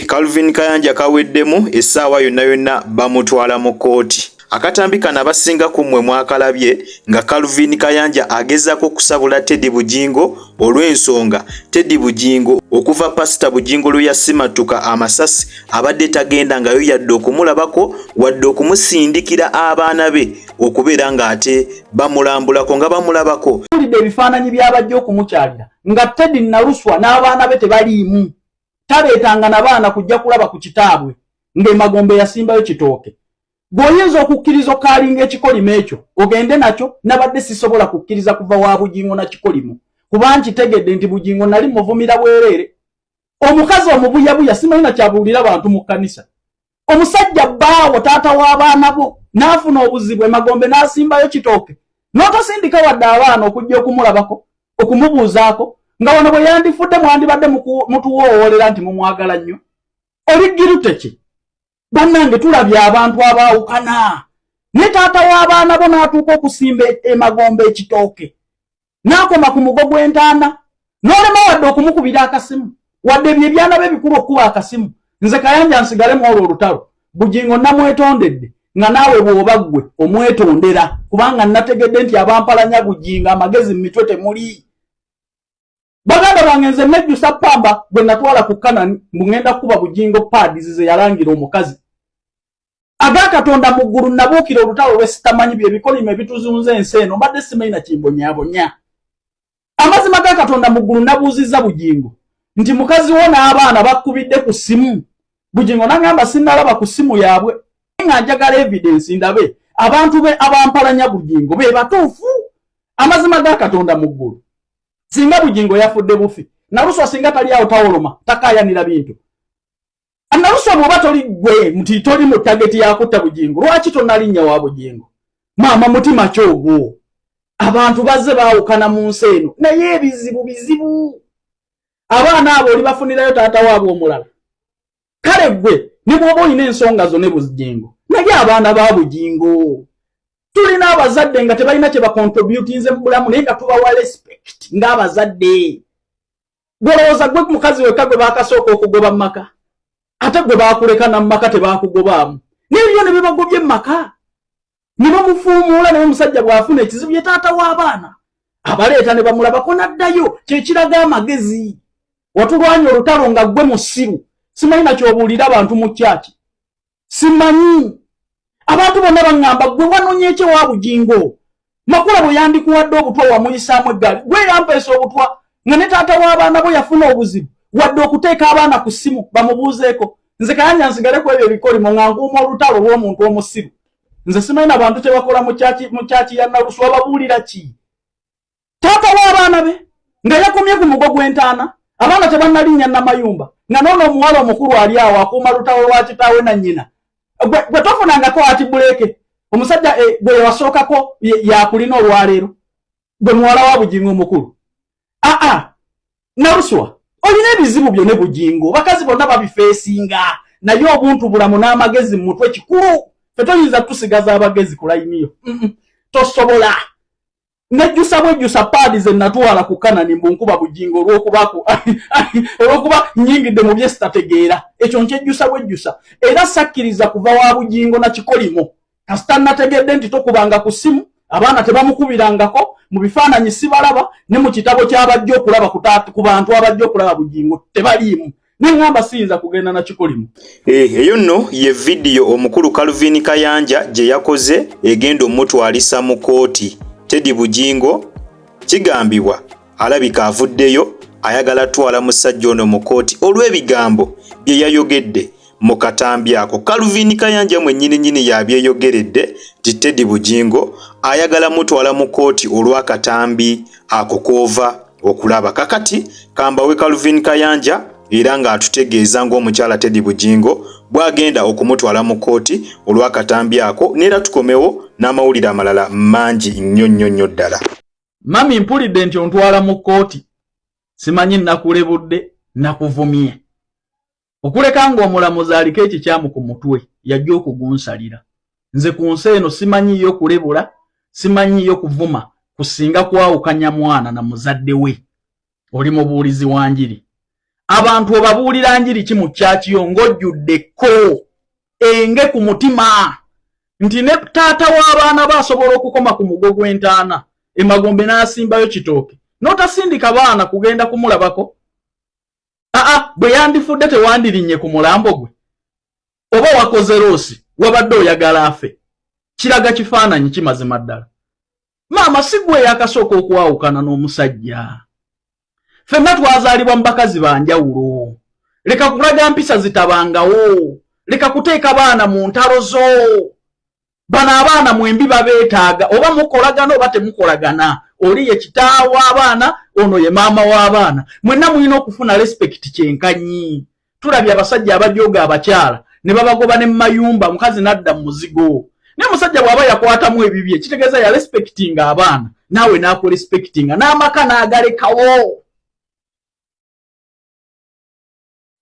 Calvin Kayanja kaweddemu, essaawa yonna yonna bamutwala mu kkooti. Akatambi kano abasinga ku mmwe mwakalabye nga Calvin Kayanja agezaako okusabula Teddy Bugingo olw'ensonga Teddy Bugingo okuva Pasita Bugingo lwe yasimattuka amasasi abadde tagendangayo yadde okumulabako wadde okumusindikira abaana be okubeera ng'ate bamulambulako nga bamulabako. Mpulidde ebifaananyi by'abajja okumukyalira nga Teddy Naluswa n'abaana be tebaliimu. Taleetanga na baana kujja kulaba ku kitaabwe ng'emagombe yasimbayo kitooke. Gw'oyinza okukkiriza okaalinga ekikolimo ekyo ogende nakyo. Nabadde sisobola kukkiriza kuva wa Bugingo na kikolimo, kuba nkitegedde nti Bugingo nali muvumira bwereere. Omukazi omubuyabuya simanyi na kyabuulira bantu mu kkanisa. Omusajja bbaawo, taata w'abaana bo, n'afuna obuzibu emagombe n'asimbayo kitooke, n'otosindika wadde abaana okujja okumulabako, okumubuuzaako, nga wano bwe yandifudde mwandibadde mutuwoowoolera nti mumwagala nnyo. Oli girute ki? Bannange, tulabye abantu abaawukana, ne taata w'abaana bo n'atuuka okusimba emagombe ekitooke, n'akoma ku mugo gw'entaana, n'olema wadde okumukubira akasimu, wadde ebyo ebyana be bikulu okukuba akasimu. Nze Kayanja nsigalemu olwo olutalo. Bugingo namwetondedde, nga naawe bw'oba ggwe omwetondera, kubanga nategedde nti abampalanya Bugingo amagezi mu mitwe temuli. Baganda bange, nze nejjusa pamba gwe natwala ku Kanani mbu ŋŋenda kukuba Bugingo pads ze yalangira omukazi. Aga Katonda mu ggulu, nabuukira olutalo lwe sitamanyi. Bye bikolimo ebituzunza ensi eno. Mbadde simanyi na kimbonyaabonya. Amazima ga Katonda mu ggulu, nabuuzizza Bugingo nti mukazi wo n'abaana bakkubidde ku ssimu? Bugingo naŋŋamba sinnalaba ku ssimu yaabwe, nga njagala evidence ndabe abantu be abampalanya Bugingo be batuufu. Amazima ga Katonda mu ggulu, singa Bugingo yafudde bufi, Naluswa singa tali awo tawoloma, takaayanira bintu. Naluswa, bw'oba toli gwe nti toli mu target yakutta Bugingo, lwaki tonalinnya wa Bugingo? Maama, mutima kyogwo. Abantu bazze baawukana mu nsi eno, naye ebizibu bizibu. Abaana abo oli bafunirayo taata waabwe omulala. Kale gwe ne bw'oba olina ensonga zo ne Bugingo, naye abaana ba Bugingo, tulina abazadde nga tebalina kye bacontributinze mu bulamu, naye nga tubawa respect ng'abazadde. Gwolowooza gwe mukazi wekka gwe bakasooka okugoba mu maka? Ate gwe bakuleka na mu maka tebakugobaamu, n'ebyo ne bibagobye mu maka ne bamufuumuula. Naye omusajja bw'afuna ekizibu, ye taata w'abaana abaleeta ne bamulabako n'addayo. Kyekiraga amagezi. Watulwanya olutalo nga ggwe musiru, simanyi nakyobuulira abantu mu kyaki. Simanyi, abantu bonna baŋŋamba gwe wanonye ekyo wa Bugingo. Makula bwe yandikuwadde obutwa, wamuyisaamu eggaali. Gwe yampeesa obutwa nga ne taata w'abaana bo yafuna obuzibu, wadde okuteeka abaana ku ssimu bamubuuzeeko. Nze Kayanja nsigale ku ebyo ebikolimo nga nkuuma olutalo lw'omuntu omusiru. Nze simanyi na bantu kye bakola mu kyaki ya Naluswa, babuulira ki taata w'abaana be nga yakomye ku mugo gw'entaana, abaana tebannalinnya namayumba, nga noono omuwala omukulu ali awo akuuma lutalo lwa kitaawe na nnyina. Gwe tofunangako ati buleeke omusajja gwe yasookako yakulina olwaleero, gwe muwala wa Bugingo omukulu. Aa, Naluswa, olina ebizibu byo ne Bugingo, bakazi bonna babifeesinga, naye obuntu bulamu n'amagezi mu mutwe kikulu. Fe toyinza tusigaza abagezi ku layiniyo, tosobola. Nejjusa bwejjusa pads ze natwala ku Kanani mbu nkuba Bugingo olwokuba nyingidde mu byesitategeera. Ekyo nkyejjusa bwejjusa, era sakkiriza kuva wa Bugingo na kikolimo. Kasita nategedde nti tokubanga ku ssimu, abaana tebamukubirangako, mu bifaananyi sibalaba, ne mu kitabo kyabajja okulaba ku bantu abajja okulaba Bugingo tebaliimu, neŋŋamba siyinza kugenda na kikolimo. Eyo nno ye vidiyo omukulu Calvin Kayanja gye yakoze egenda omutwalisa mu kooti. Teddy Bugingo kigambibwa alabika avuddeyo ayagala twala musajja ono mu kooti olw'ebigambo bye yayogedde mu katambi ako. Calvin Kayanja mwennyininyini yabyeyogeredde nti Teddy Bugingo ayagala mutwala mu kooti olw'akatambi ako koova okulaba. Kakati kambawe Calvin Kayanja era ng'atutegeeza ng'omukyala Teddy Bugingo bw'agenda okumutwala mu kooti olw'akatambi ako, neera tukomewo n'amawulire amalala mangi nnyo nnyo nnyo ddala. Mami, mpulidde nti ontwala mu kkooti. Simanyi nakulebudde, nakuvumye okuleka ng'omulamuzi aliko ekikyamu ku mutwe yajja okugunsalira. Nze ku nsi eno simanyiyo kulebula, simanyiyo kuvuma, kusinga kwawukanya mwana na muzadde we. Oli mubuulizi wa njiri. Abantu obabuulira njiri ki mu kyaki yo ng'ojjudde ko enge ku mutima nti ne taata w'abaana ba asobola okukoma ku mugo gw'entaana emagombe n'asimbayo kitooke n'otasindika baana kugenda kumulabako? Aa, bwe yandifudde tewandirinnye ku mulambo gwe? Oba wakoze loosi, wabadde oyagala afe? Kiraga kifaananyi kimazima ddala. Maama, si gwe yakasooka okwawukana n'omusajja. Ffenna twazaalibwa mu bakazi ba njawulo. Leka kulaga mpisa zitabangawo, leka kuteeka baana mu ntalo zo. Bano abaana mwembi babeetaaga, oba mukolagana oba temukolagana. Oli ye kitaawo w'abaana, ono ye maama w'abaana. Mwenna mulina okufuna respect kyenkanyi. Tulabye abasajja abajooga abakyala ne babagoba ne mumayumba, omukazi n'adda mu muzigo. Naye omusajja bw'aba yakwatamu ebibye, kitegeeza ya respectinga abaana, naawe n'akurespectinga, n'amaka n'agalekawo.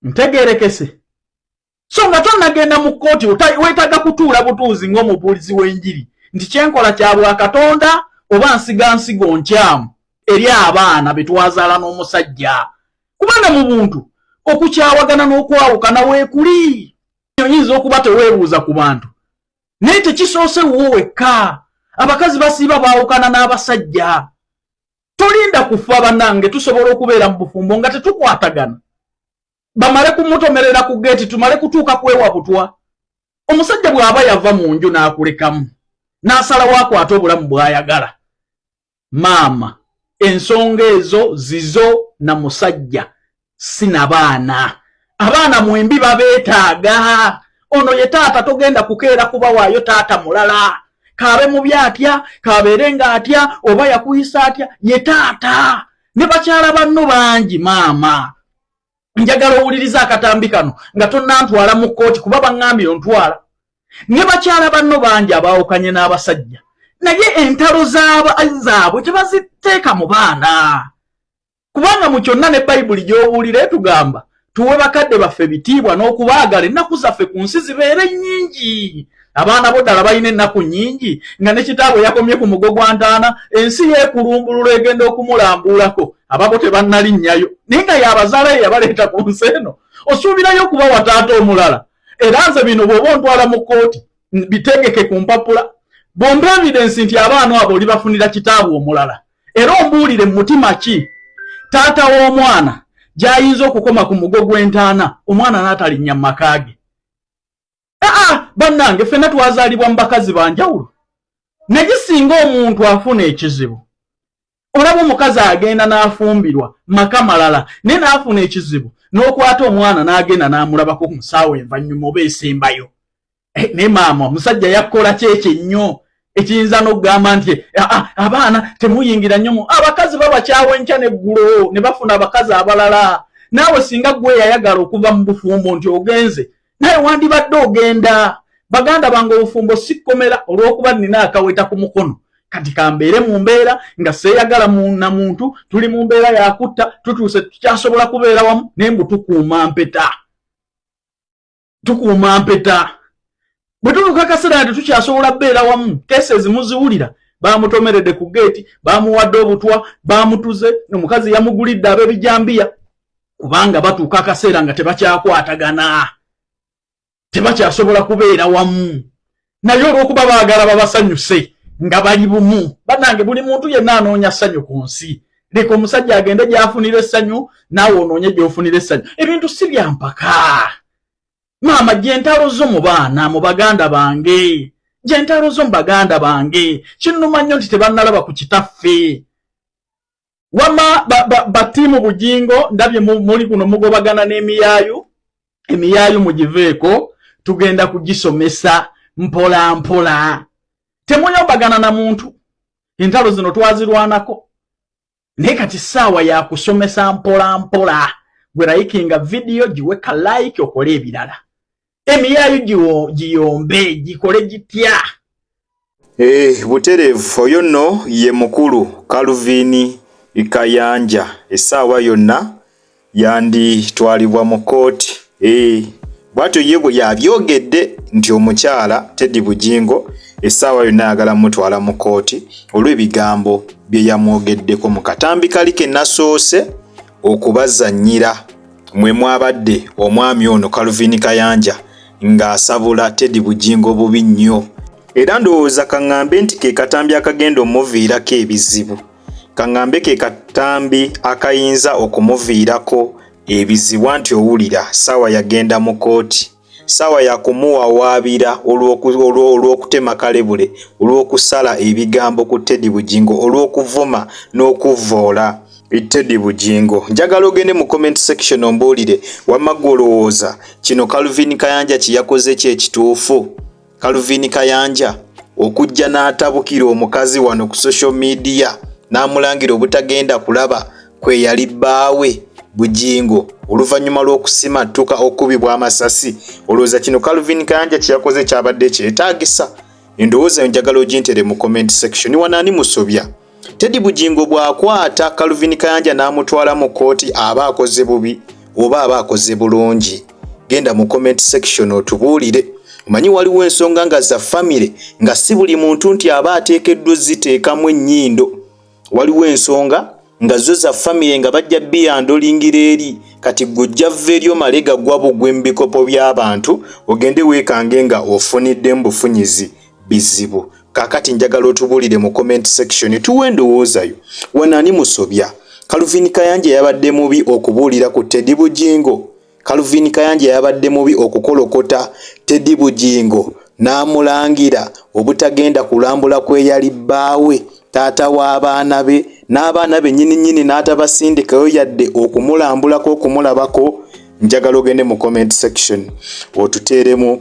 Ntegerekese. So nga tonnagenda mu kkooti, weetaaga kutuula butuuzi ng'omubuulizi w'enjiri nti kyenkola kya bwakatonda oba nsiga nsigo nkyamu eri abaana be twazaala n'omusajja? Kubanga mu buntu okukyawagana n'okwawukana weekuli. Oyinza okuba teweebuuza ku bantu, naye tekisoose wuwo wekka. Abakazi basiiba baawukana n'abasajja. Tolinda kufa bannange, tusobola okubeera mu bufumbo nga tetukwatagana. Bamale kumutomerera ku geeti, tumale kutuuka kwewa butwa. Omusajja bw'aba yava mu nju n'akulekamu n'asalawo akwate obulamu bw'ayagala, maama, ensonga ezo zizo na musajja, si na baana. Abaana mwembi babeetaaga. Ono ye taata, togenda kukeera kubawaayo taata mulala. Kaabe mubi atya, kabeere nga atya, oba yakuyisa atya, ye taata. Ne bakyala banno bangi. Maama, njagala owuliriza akatambi kano nga tonnantwala mu kkooti, kuba baŋŋambye ontwala. Ne bakyala banno bangi abaawukanye n'abasajja, naye entalo zaabwe tebaziteeka mu baana, kubanga mu kyonna ne Bayibuli gy'obuulira etugamba tuwe bakadde baffe bitiibwa n'okubaagala, ennaku zaffe ku nsi zibeere nnyingi. Abaana bo ddala balina ennaku nnyingi nga ne kitaabwe yakomye ku mugo gwa ntaana, ensi yeekulumbulula egenda okumulambuulako, ababo tebannalinnyayo, naye nga yabazaala, ye yabaleeta ku nsi eno. Osuubirayo okubawa taata omulala? Era nze bino bw'oba ontwala mu kkooti, bitegeke ku mpapula, bw'ompa evidence nti abaana abo olibafunira kitaabwe omulala. Era ombuulire mu mutima ki taata w'omwana gy'ayinza okukoma ku mugo gw'entaana, omwana n'atalinnya mu maka ge? Aa, bannange, ffenna twazaalibwa mu bakazi banjawulo, naye singa omuntu afuna ekizibu, olaba omukazi agenda n'afumbirwa maka malala, naye n'afuna ekizibu n'okwata omwana n'agenda n'amulabako ku musaawa envannyuma oba esembayo. Naye maama, omusajja yakkola kyekyo ennyo ekiyinza n'okugamba nti abaana temuyingira nnyo mu abakazi babakyawa enkya n'eggulo ne bafuna abakazi abalala. Naawe singa gwe yayagala okuva mu bufumbo nti ogenze, naye wandibadde ogenda. Baganda bange, obufumbo si kkomera. Olw'okuba nnina akaweta ku mukono, kati kambeere mu mbeera nga seeyagala na muntu, tuli mu mbeera yakutta, tutuuse tukyasobola kubeera wamu, naye mbu tukuuma mpeta, tukuuma mpeta. Bwe tutuuka akaseera nga tetukyasobola kubeera wamu, cases muziwulira: bamutomeredde ku geeti, bamuwadde obutwa, bamutuze, omukazi yamugulidde ab'ebijambiya, kubanga batuuka akaseera nga tebakyakwatagana, tebakyasobola kubeera wamu, naye olw'okuba baagala babasanyuse nga bali bumu. Bannange, buli muntu yenna anoonya ssanyu ku nsi. Leka omusajja agende gy'afunira essanyu, naawe onoonye gy'ofunira essanyu. Ebintu si bya mpaka. Maama, gyentalo zo mu baana, mu baganda bange, gyentalo zo mu baganda bange. Kinnuma nnyo nti tebannalaba ku kitaffe. Wama batiimu Bugingo, ndabye muli kuno mugobagana n'emiyaayu. Emiyaayu mugiveeko, tugenda kugisomesa mpola mpola. Temuyombagana na muntu. Entalo zino twazirwanako, naye kati ssaawa ya kusomesa mpola mpola. Gwe likinga vidiyo, giwe ka like, okole ebirala. Emiyaayu giyombe, gikole gitya? Butereevu, oyo nno ye mukulu Calvin Kayanja. Essaawa yonna yanditwalibwa mu kkooti. Bw'atyo ye bwe yabyogedde nti omukyala Teddy Bugingo essaawa yonna ayagala mutwala mu kkooti olw'ebigambo bye yamwogeddeko mu katambi kali ke nasoose okubazannyira. mwe mwabadde omwami ono Calvin Kayanja ng'asabula Teddy Bugingo bubi nnyo. Era ndowooza kaŋŋambe nti ke katambi akagenda omuviirako ebizibu. Kaŋŋambe ke katambi akayinza okumuviirako ebizibu anti owulira ssaawa yagenda mu kkooti. Ssaawa ya kumuwawaabira olw'okutema kalebule, olw'okusala ebigambo ku Teddy Bugingo, olw'okuvuma n'okuvvoola Teddy Bugingo. Njagala ogende mu comment section ombuulire wamma ggwe olowooza kino Calvin Kayanja kye yakoze kye kituufu? Calvin Kayanja okujja n'atabukira omukazi wano ku social media n'amulangira obutagenda kulaba kwe yali bbaawe Bugingo oluvannyuma lw'okusimattuka okukubibwa amasasi. Olowooza kino Calvin Kayanja kye yakoze kyabadde kyetaagisa? Endowooza yo njagala ogintere mu comment section. Wano ani musobya? Teddy Bugingo bw'akwata Calvin Kayanja n'amutwala mu kkooti aba akoze bubi oba aba akoze bulungi? Genda mu comment section otubuulire. Omanyi waliwo ensonga nga za famire nga si buli muntu nti aba ateekeddwa oziteekamu ennyindo. Waliwo ensonga nga zo za famire nga bajja biyandolingira eri kati gwe ojja vva eri omale gagwa bugwe mu bikopo by'abantu ogende weekange nga ofuniddemu bufunyizi bizibu. Kaakati njagala otubuulire mu comment section tuwe endowooza yo. Wano ani musobya? Calvin Kayanja yabadde mubi okubuulira ku Teddy Bugingo? Calvin Kayanja yabadde mubi okukolokota Teddy Bugingo n'amulangira obutagenda kulambula kweyali bbaawe taata w'abaana be n'abaana be nnyini nnyini n'atabasindikayo yadde okumulambulako okumulabako? Njagala ogende mu comment section otuteeremu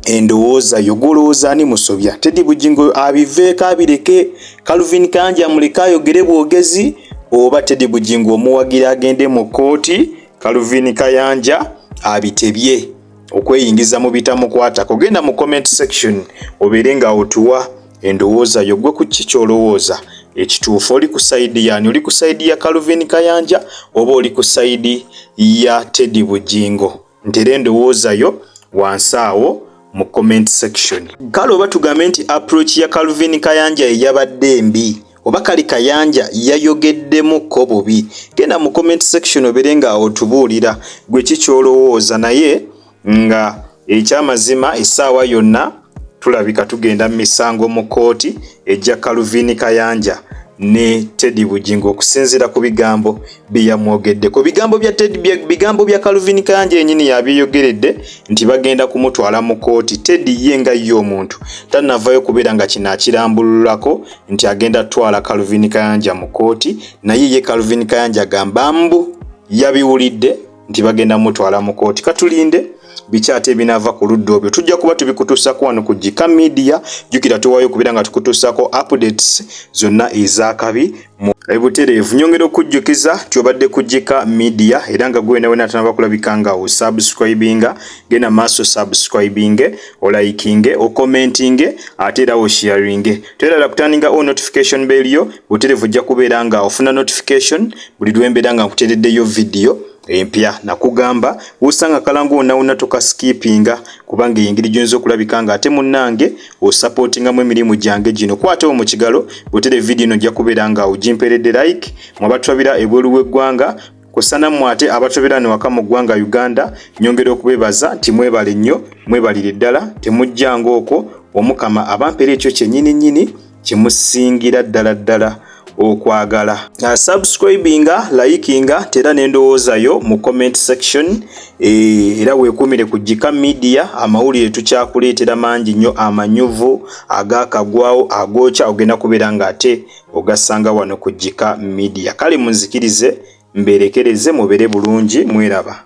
endowooza yo. Gw'olowooza ani musobya? Teddy Bugingo abiveeko abireke, Calvin Kayanja amuleke ayogere bwogezi, oba Teddy Bugingo omuwagira agende mu kkooti Calvin Kayanja abitebye okweyingiza mu bitamukwatako? Genda mu comment section obeere nga otuwa endowooza yo. Gwe ku ki ky'olowooza ekituufu? Oli ku side yaani? Oli ku side ya Calvin Kayanja oba oli ku side ya Teddy Bugingo? Ntera endowooza yo wansi awo mu comment section. Kale oba tugambe nti approach ya Calvin Kayanja eyabadde embi oba kali Kayanja yayogeddemukko bubi? Genda mu comment section obeere nga otubuulira gwe ki ky'olowooza. Naye nga ekyamazima essaawa yonna tulabika tugenda mu misango mu kkooti ejja Calvin Kayanja ne Teddy Bugingo okusinziira ku bigambo bye yamwogeddeko. Bigambo bya Teddy, bigambo bya Calvin Kayanja yennyini yabyeyogeredde nti bagenda kumutwala mu kkooti. Teddy ye nga ye omuntu tannavayo kubeera nga kino akirambululako nti agenda kutwala Calvin Kayanja mu kkooti, naye ye Calvin Kayanja agamba mbu yabiwulidde nti bagenda mutwala mu kkooti. Katulinde biki ate ebinaava ku ludda obyo, tujja kuba tubikutuusako wano ku Gika Media. Jjukira tuwaayo okubeera nga tukutuusako updates zonna ez'akabi mu ebutereevu. Nyongera okujjukiza nti obadde ku Gika Media, era nga gwe nawe natanaba kulabika nga osubscribinga, genda maaso subscribinge, olikinge, okommentinge, ate era osharinge. Toyerala kuturninga on notification bell yo butereevu, ojja kubeera nga ofuna notification buli lwembeera nga nkuteereddeyo vidiyo empya. Nakugamba wosanga kalango wonna wonna tokaskipinga, kubanga engeri gy'oyinza okulabika nga ate munnange osupportingamu emirimu gyange gino. Kwatewo mu kigalo bwetere vidiyo eno, ojja kubeera nga ogimperedde like. Mwabatwabira ebweru w'eggwanga kusana mmwe, ate abatwabira wano waka mu ggwanga Uganda, nyongera okubebaza nti mwebale nnyo, mwebalire ddala, temujjanga okwo. Omukama abampeera ekyo kyennyini nnyini kyemusingira ddala ddala okwagala. Subscribinga, likinga, tera n'endowooza yo mu comment section, era weekuumire ku Gika Media. Amawulire tukyakuleetera mangi nnyo amanyuvu agakagwawo agookya, ogenda kubeera ng'ate ogasanga wano ku Gika Media. Kale munzikirize mberekereze, mubeere bulungi, mweraba.